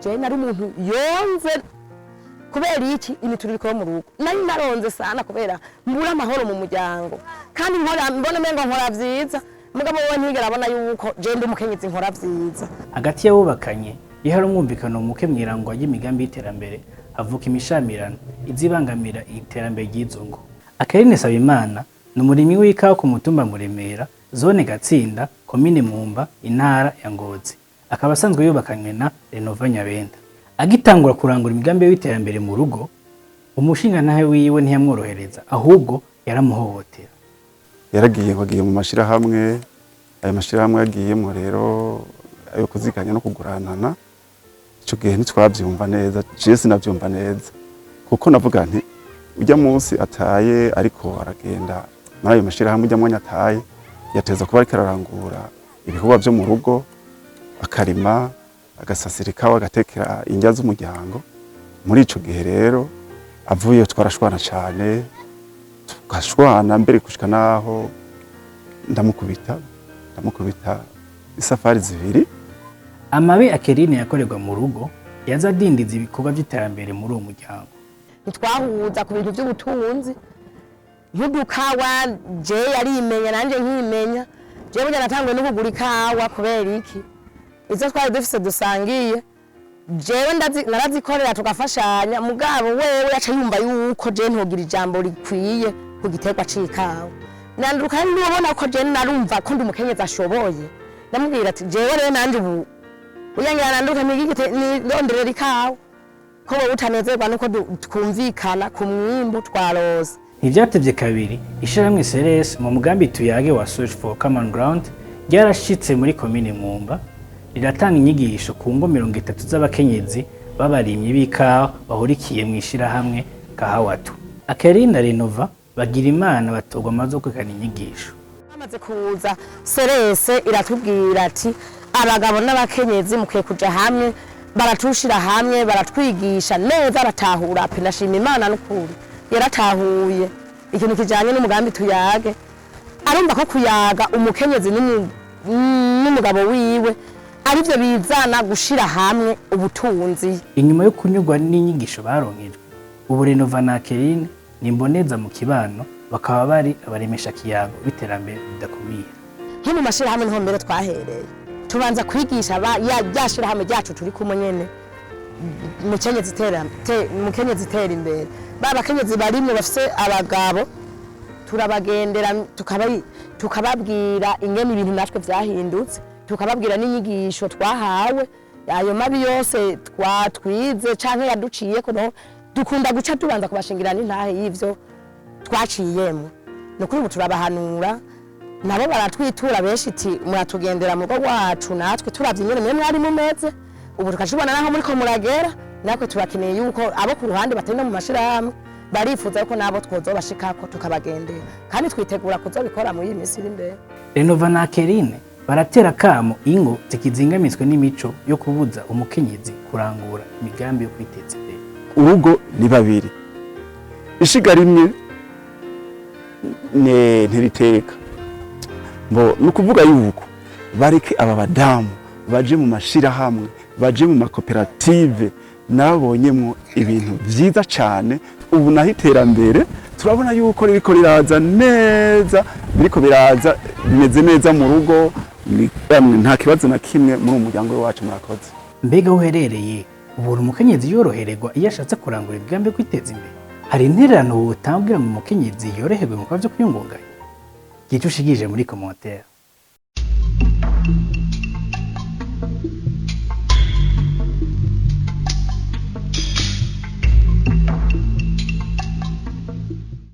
Jewe nari umuntu yonze. Kubera iki? Imituriko yo mu rugo. Nari naronze sana kubera mbura amahoro mu muryango, kandi nkora mbona umengo nkora vyiza, mugabo wowe ntigera abona yuko jewe ndi umukenyezi nkora vyiza. Hagati y'abubakanye, iyo hari umwumvikano muke mw'irangwa ry'imigambi y'iterambere, havuka imishamirano izibangamira iterambere ry'izo ngo. Akerine Sabimana ni umurimyi w'ikawa ku mutumba Muremera, zone Gatsinda, komine Mwumba, intara ya Ngozi. Akaba asanzwe yubakanywe na Renova Nyabenda. Agitangura kurangura imigambi y'iterambere mu rugo, umushingantahe wiwe ntiyamworohereza, ahubwo yaramuhohotera. Yaragiye ngo agiye mu mashirahamwe. Ayo mashirahamwe yagiyemwo rero, ayo kuziganya no kuguranana, ico gihe ntitwavyumva neza. Jewe sinavyumva neza, kuko navuga nti ujya munsi ataye ariko aragenda muri ayo mashirahamwe, ujya mwanya ataye yateza kuba ariko ararangura ibikorwa vyo mu rugo, akarima, agasasira ikawa, agatekera indya z'umuryango. Muri ico gihe rero avuye twarashwana cane, tugashwana mbere gushika naho ndamukubita isafari zibiri. Amabi Akerine yakorerwa mu rugo yaza adindiza ibikorwa vy'iterambere muri uwo muryango. Ntitwahuza ku bintu by'ubutunzi nk'udukawa. Je yarimenya, nanjye nkimenya. Je burya natanguye no kugura ikawa. Kubera iki? Izo twari dufise dusangiye, jewe narazikorera, tugafashanya, mugabo wewe yaca yumva yuko je ntogira ijambo rikwiye ku giterwa c'ikawa. Nanduka ndubona ko je narumva ko ndi umukenyezi ashoboye. Ndamubwira ati: "Jewe rero nanje ubu uyangira nanduka nigigite nidonderera ikawa, ko wowe utanezerwa nuko twumvikana ku mwimbu twaroza." Ntivyatevye kabiri, ishirahamwe CRS mu mugambi Tuyage wa Search for Common Ground ryarashitse muri komine Mwumba, riratanga inyigisho ku ngo 30 z'abakenyezi b'abarimyi b'ikawa bahurikiye mu ishirahamwe Kahawatu. Akerine na Renova bagira Imana batorwa amaze kwekana inyigisho. Bamaze kuza, CRS iratubwira ati: "Abagabo n'abakenyezi mukwiye kuja hamwe." Baratushira hamwe, baratwigisha neza, baratahura pe. Ndashima Imana n'ukuri, yaratahuye ikintu kijanye n'umugambi Tuyage, arumva ko kuyaga umukenyezi n'umugabo wiwe arivyo bizana gushira hamwe ubutunzi. Inyuma yo kunyurwa n'inyigisho baronkejwe, ubu Renova na Akerine ni imboneza mu kibano, bakaba bari abaremesha kiyago b'iterambere ridakumira. Nko mu mashirahamwe niho mbere twahereye, tubanza kwigisha rya shirahamwe ryacu turi kumwe nyene, mukenyezi itera imbere. Ba bakenyezi barimwe bafise abagabo turabagendera, tukababwira ingene ibintu natwe vyahindutse, tukababwira n'inyigisho twahawe, ayo mabi yose twatwize canke yaduciyeko. No dukunda guca tubanza kubashingira n'intahe y'ivyo twaciyemo. Ni ukuri ubu turabahanura, nabo baratwitura benshi iti: "Muratugendera mu rugo rwacu, natwe turavye ingene mwe mwari mumeze, ubu tukacibona naho muriko muragera, natwe turakeneye yuko abo ku ruhande batari no mu mashirahamwe barifuza yuko nabo twozobashikako tukabagendera." Kandi twitegura kuzobikora muri iyi minsi iri imbere. Renova na Akerine baratera kamo ingo zikizingamitswe n'imico yo kubuza umukenyezi kurangura imigambi yo kwiteza imbere. Urugo ni babiri, ishiga rimwe ntiriteka. Mbo ni ukuvuga yuko bareke aba badamu baje mu mashirahamwe, baje mu makoperative. Nabonyemwo ibintu vyiza cane. Ubu naho iterambere turabona yuko ririko riraza neza, biriko biraza bimeze neza mu rugo. Nta kibazo na kimwe muri uwo muryango wacu. Murakoze. Mbega aho uherereye ubona umukenyezi yorohererwa iyo ashatse kurangura imigambi yo kwiteza imbere? Hari intererano wotanga kugira ngo umukenyezi yoroherwe mu bikorwa vyo kwiyungunganya? Gira ico ushikirije muri commentaire.